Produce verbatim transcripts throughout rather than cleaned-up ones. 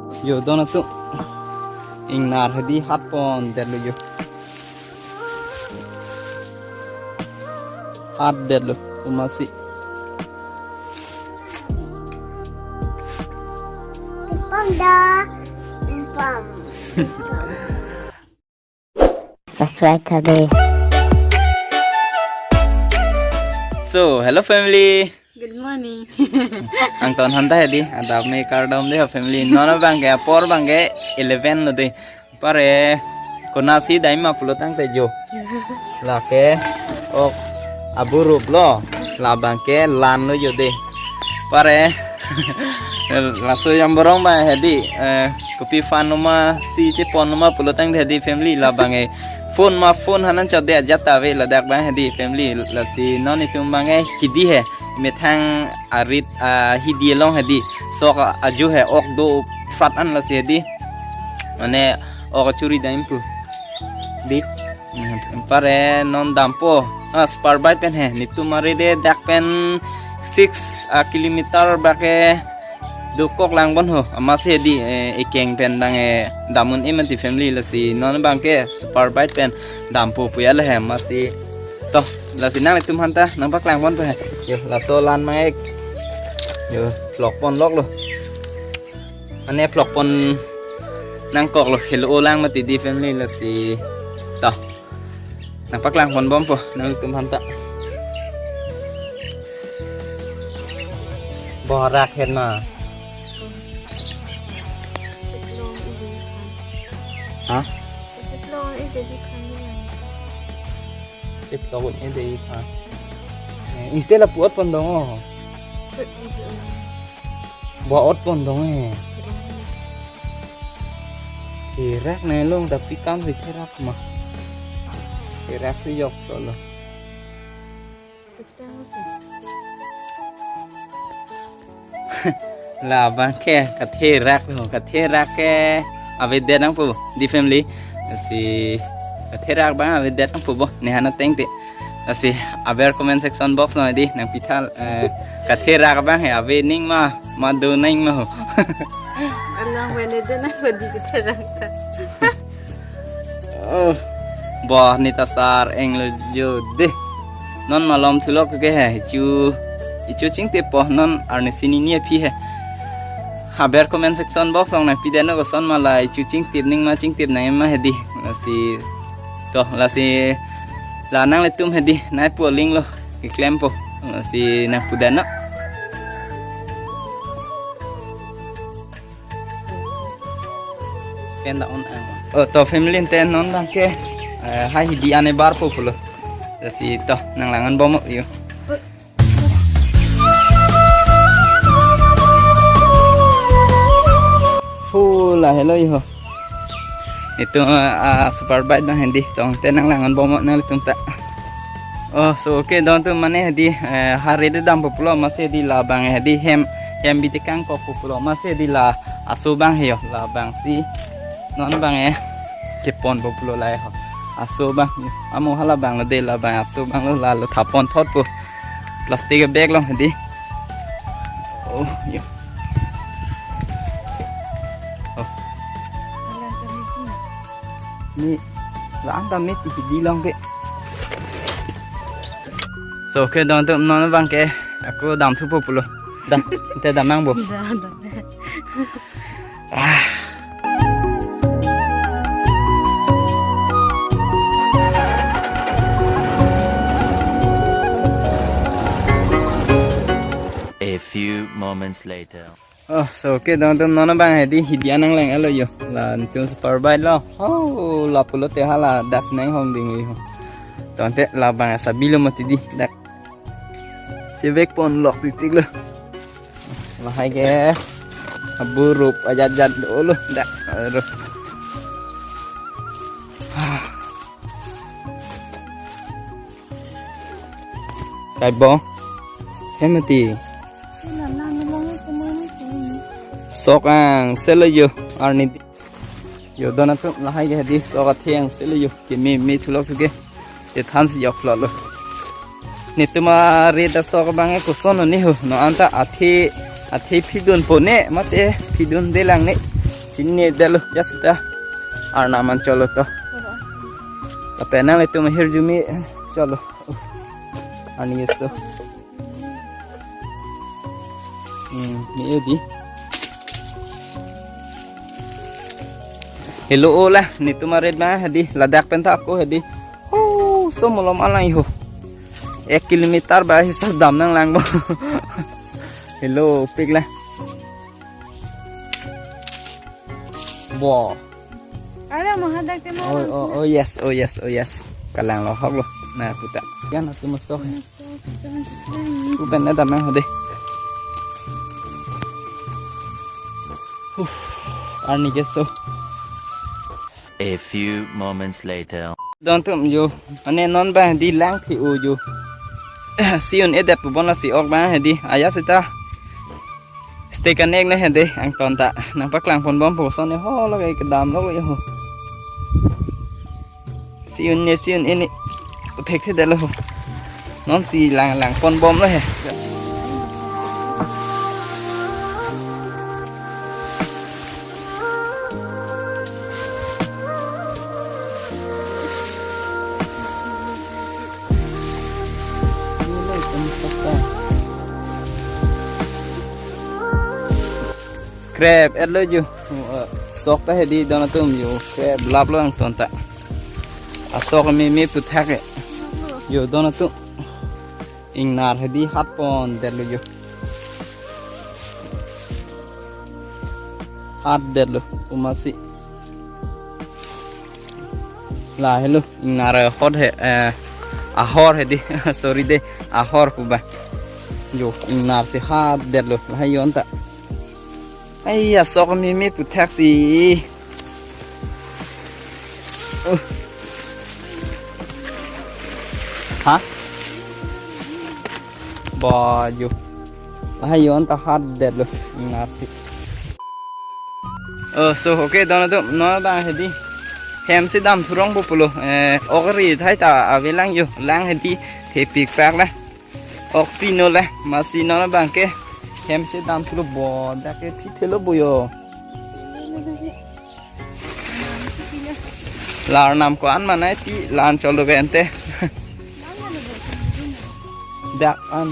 Yo, don atum. Ingnar hedi hat pondetlo yo. Hatdetlo, umasi. Pom da, pom. Subscribe tha dei. So, hello family. Good morning. Angton aphan ta hedi, adap me kardom dei ho family. Non abangke apor abangke eleven lo dei. Pare konasi dai ma pulo tangte jo. Lake ok aburup lo. Labangke lan lo jo dei. Pare laso jambirong abang hedi, eh, kopi aphan noma si chepon noma pulo tangte hedi family, labangke phone ma phone hanan chot dei ajat ta ave ladak abang hedi family. Lasi non itum abangke hidi he, methang arit, ah, hidi along hedi. Sok aju he, ok do fat an lasi hedi. Mane ok churi dam pu. Di. Hmm, pare non dampo. Ah, super bike pen he. Netum arit de dak pen six, ah, kilometer abangke dokok lang bon ho. Amatsi hedi, eh, ekeng pen abang, eh, dam un-e mati family, lasi non abangke super bike pen dampo pu ya le he amatsi. To, lasi nanglitum aphan ta nangpaklang ponpo he. Yo, laso lan abang ek. Yo, phlok ponlok lo. Mane phlok pon nangkok lo, helo lang mati di family, lasi. To. Nangpaklang ponbompo nanglitum aphan ta. Borak hen ma. Ha? Cheplo un-e dei pha. Eh, inte lapu ot pon dong o. Bo ot pon dong e. Therak ne long tapi kam si therak ma. Therak si yok to lo. Labangke katherak lo, katherak ke avedet nangpo di family. Lasi katherak abang avedet nangpo bo, ne han ateng te. Lasi aber comment section box lo di nangpi tha, eh, katherak abang he ave ning ma, ma do ning ma ho. Alang bene de nangpo di katherak ta. Oh, bo neta sar eng lo jo dei. Non malom thulok ke he, chu, ichu chingtip po non arnisi nini aphi he. Aber comment section box along nangpi det non koson ma la ichu chingtip ning ma chingtip nang ma hedi. Lasi to, lasi la nanglitum hedi nai po link lo keklempo. Lasi nangpu det non. Pen da on ang. Oh, to family ante non abangke, eh, hai hidi an ebarpo pulo. Lasi to nanglang-an bom yo. Hu, lahelo yo. Itum, ah, super bike abang hedi, tong te nanglang-an bom nanglitum ta. Oh, so okay, don atum mane hedi, eh, hari de dampo pulo amatsi hedi labang hedi hem, hem bite kangkokpo pulo amatsi hedi la aso abang he yo, labang si non abang, eh, keponpo pulo la ho. Aso abang, amo hala abang lo dei, labang aso abang lo, la lo thap ponthotpo. Plastic bag along hedi. Oh, yo. Oh. Ni la-an ta me ti hidi along ke. So, okay, don atum non abangke ako damthupo pulo. Da, te dam nangpo. Da, da. Ah. A few moments later. Oh, so okay, don atum non abang hedi hidi an nanglang-etlo yo. La netum super bike lo. Oh, lapulote hala das nang hom ding yo. Tangte labang asabi lo mati di dak. Chevek ponlok titik lo. Lahai ke aburup ajat-jat dolo dak. Aduh. Kai bo. Hem mati. Sok angse lo yo arni. Yo don atum lahai ke hedi sok athe angse lo yo. Keme me thulok thuke. Te thansi yok lo lo. Netum arit ta sok abang e koson ni ho. Non anta athe, athe phidunpo ne mate phidunde lang ne. Chinine detlo, ya seta. Arnam an cholo to. Lapen nanglitum ahirjume cholo. Arni keso. Hmm, ne-o dei. Helo o la, netum arit ma hedi, ladak pen ta ako hedi. Oh, so malom alang ho. Ek kilometer ba hisap dam nanglangpo. Helo, pik la. Bo. Are, mahadak te mo. Oh, oh, oh, yes, oh, yes, oh, yes. Kalang lo, hok lo. Na, puta. Yan, atu masok. Masok, masok. Tu pen na damang hode. Huh, arni keso. A few moments later. Dontum yo, mane non ba hedi langthe-o yo. Si un-edet pu bon lasi ok ba hedi, aya seta. Stay connect le hedi, angton ta. Nangpaklang ponbompo, son ne ho lo ke kedam lo yo ho. Si un-e, si un-e ne. Uthek the detlo ho. Non si lang lang ponbomlo he. Krep, et lo yo. Sok ta hedi don atum yo. Krep, lap lo angton ta. Asok me me puthak e. Yo don atum. Ingnar hedi hat pon detlo yo. Hat detlo, umasi. La helo, ingnar hot he, eh, ahor hedi, sorry de, ahor pu ba. Yo, ingnar si hat detlo, lahai yon ta. Ai, asok me me puthak si. Uh. Ha? Ba yo. Lahai yon ta hat detlo. Ingnar si. Oh, so, okay, don atum, non abang hedi. Hem si dam thurong pulo. Eh, ok ri thai ta avelang yo. Lang hedi. Thepik pak la. Ok si no la, masi non abang ke. Hem si dam thulo bo, dak ke phithelo bo yo. La arnam ko-an ma nai ti la-an cholo pen te. Dak an,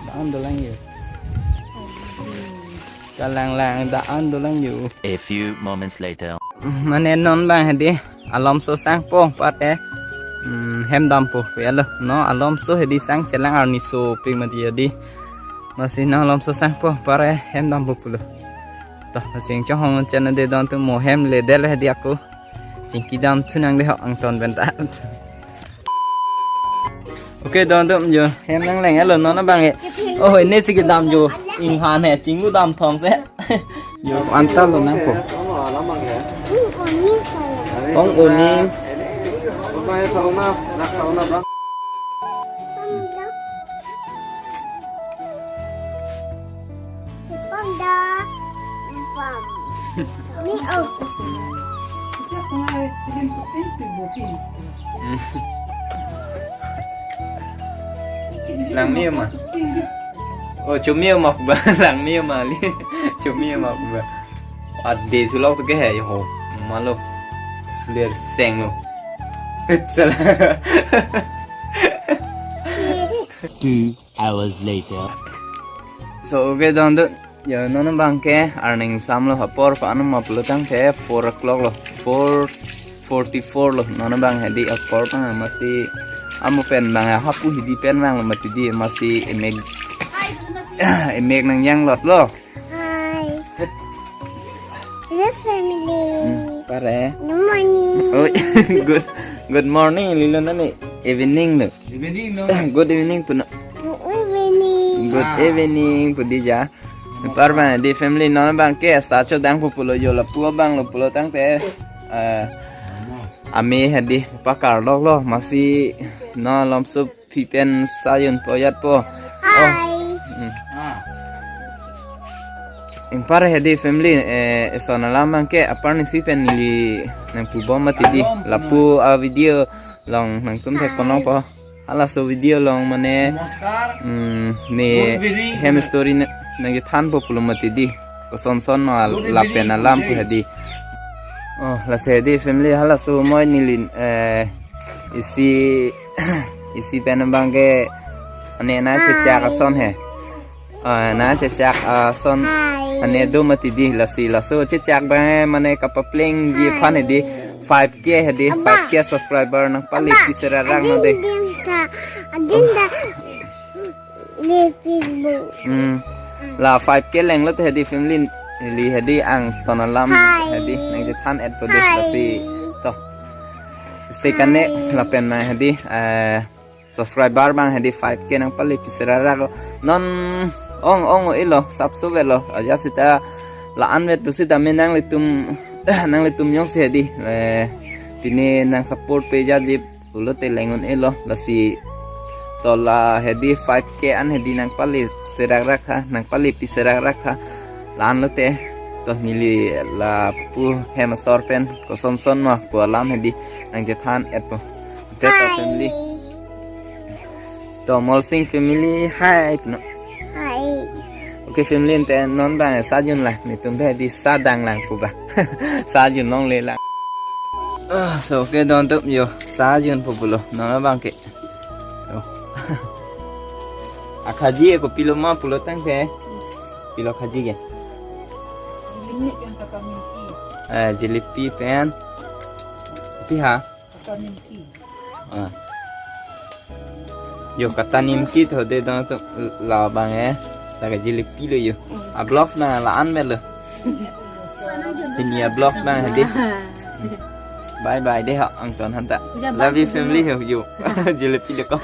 dak an dolang yo. Kalang lang dak an dolang yo. A few moments later. Mane non abang hedi. Alomso sangpo pare, hmm, hem dampo pu ya lo. No, alomso hedi sangchelang arni sopik mati hedi. Masi no alomso sangpo pare hem dampo pulo. To, masi chonghong channel de don atum mo hem le detlo hedi ako. Chingki dam thu nang de ho angton pen ta. Okay, don atum yo. Hem nangleng lo non abang e. Oh, ne si kedam yo. Inghan he, chinglu dam thong se. Yo, anta lo nangpo. Ong oni. Langme ma. Oh, chumi ma ba, langme ma li. Chumi ma ba. Ade sulok tu ke hai ho. Malo. Ler seng lo. Salah. Two hours later. So, okay, don atum. Ya, non abang ke arning samlo apor pa anum aplo tangte four o'clock lo. Four forty-four lo. Non abang hedi apor pa masi amu pen abang hapu hidi pen abang lo mati di masi emek emek nangjanglot lo. Hi. Hello, family. Hmm, pare. Good morning. Oh, good, good morning, lilo nani. Evening lo. Evening, no? Good evening, puno. Good evening. Good evening, pu di ja. Par abang hedi family non abang ke sa chodang pulo yo lapu abang lo pulo tangte. Eh, ami hedi pakar lok lo masi no alomso phi pen sa yun po yat po. Oh. Hi. Hmm. Ingpar hedi family, eh, eson alam abang ke apar ni si pen neli nangpubom mati di. Lapu a video along nangtum thek ponlong po. Halaso video along mane, hmm, ne hem story nangkethan po pulo mati di. Koson son ma lapen alam pu hedi. Oh, lasi hedi family, halaso moi neli, eh, isi, isi pen abang ke ane nangchechak ason he. Ah, nangchechak ason. Hi. Ane do mati di, lasi laso chechak abang mane kapaplengji aphan hedi five K hedi, Abang. five K subscriber nangpale Abang, piserak rak adin nade. Din ta, adin ta. Di Facebook. Hmm. La five K lenglo te hedi family, neli hedi angton alam Hi. hedi nangchethan et po dei Hi. lasi. To. Stay kane Hi. lapen nang hedi, eh, subscriber abang hedi five K nangpale piserak rak lo. Non ong ong-elo, sapso avelo. Aja seta la-an vet tu seta me nanglitum, nanglitum jongsi hedi, eh, pine nangsupport pe jatji pulote leng un-elo, lasi to la hedi five K an hedi nangpale serak rak ha, nangpale piserak rak ha. La-an lote to neli lapu hem asor pen koson son ma pu alam hedi nangchethan et po. Te to Hi. family. To Molsing family hi no. Hi. Okay family, ante non abang sa junlang, netum hedi sa danglang pu ba. Sa jun longle lang. Ah, so okay, don tup yo, sa jun po pulo. Non abang ke. Oh. Akhaji ko pilo ma pulo tangte. Pilo khaji ke? Ini yang kata mimpi. Eh, jelebi pen. Pi ha? Kata mimpi. Ah. Yo, kata nimki to de don tup la abang eh. Lake jelebi lo yo. A vlogs abang la-an melo. Pini a vlogs abang hedi. Bye bye dei ha angton aphan ta. Puja Love you bye, family ho yo. Jelebi lo ko.